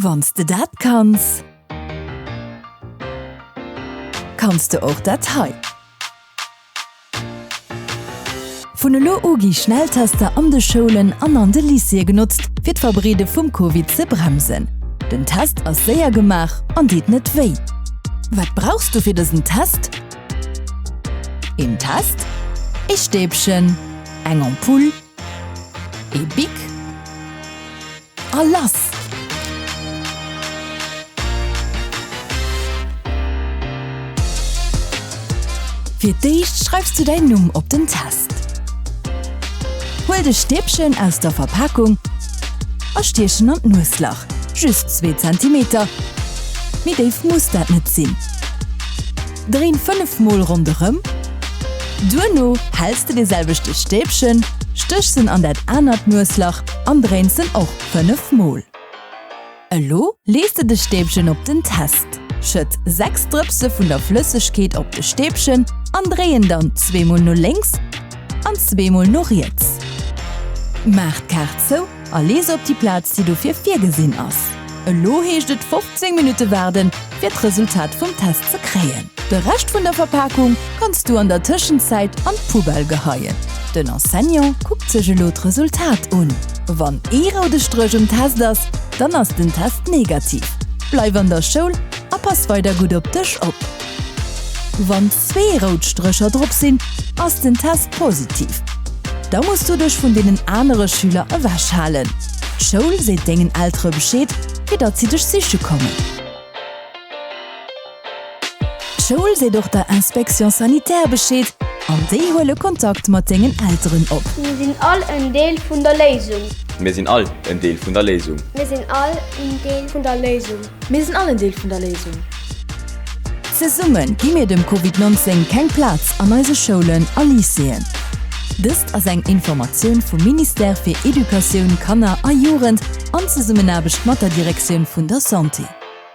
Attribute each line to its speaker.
Speaker 1: Wann s de dat kanns, kanns de och dat hei. Vun elo u gi Schnelltester an de Schoulen an an de Lycéeë genotzt, fir d'Verbreede vum Covid ze bremsen. Den Test ass séier gemaach an deet net wéi. Wat brauchs du fir dësen Test? Een Test, ee Stäbchen, eng Ampull, ee Bic. A lass! Fir d'éischt schreifs du däin Numm op den Test. Huel de Stäbchen aus der Verpakung a stiech en an d'Nueslach, just zwee Zentimeter, méi déif muss dat net sinn. Dréin 5 mol ronderëm, duerno hells de dee selwechte Stäbchen, stéchs en an dat anert Nueslach an dréins en och 5 mol. Elo lees de de Stäbchen op den Test, schëtt 6 Drëpse vun der Flëssegkeet op de Stäbchen an dréi en dann zweemol no lénks an zweemol no riets. Maach d'Kaart zou A lee se op déi Plaz, déi dofir virgesinn ass. Elo heescht et 15 Minutte waarden, fir d'Resultat vum Test ze kréien. De Rescht vun der Verpakung kanns du an der Tëschenzäit an d'Poubelle geheien. Den Enseignant kuckt sech elo d'Resultat un. Wann ee roude Stréch um Test ass, dann ass den Test negativ. Bleif an der Schoul a pass weider gutt op dech op. Wann zwee rout Strécher drop sinn, ass den Test positiv. Da muss du dech vun deenen anere Schüler ewech halen. D'Schoul seet dengen Eltere Bescheed, fir datt si dech siche kommen. D'Schoul seet och der Inspection sanitaire Bescheed an déi huele Kontakt mat dengen Elteren op.
Speaker 2: Mir sinn all en Deel vun der Léisung.
Speaker 3: Mir sinn all en Deel vun der Léisung.
Speaker 2: Mir sinn all en Deel vun der Léisung.
Speaker 4: Mir sinn all en Deel vun der Léisung.
Speaker 1: Zesumme gi mir dem Covid 19 keng Plaz an eise Schoulen a Lycéeën. Dëst ass eng Informatioun vum Ministère fir Educatioun, Kanner a Jugend an Zesummenaarbecht mat der Direktioun vun der Santé.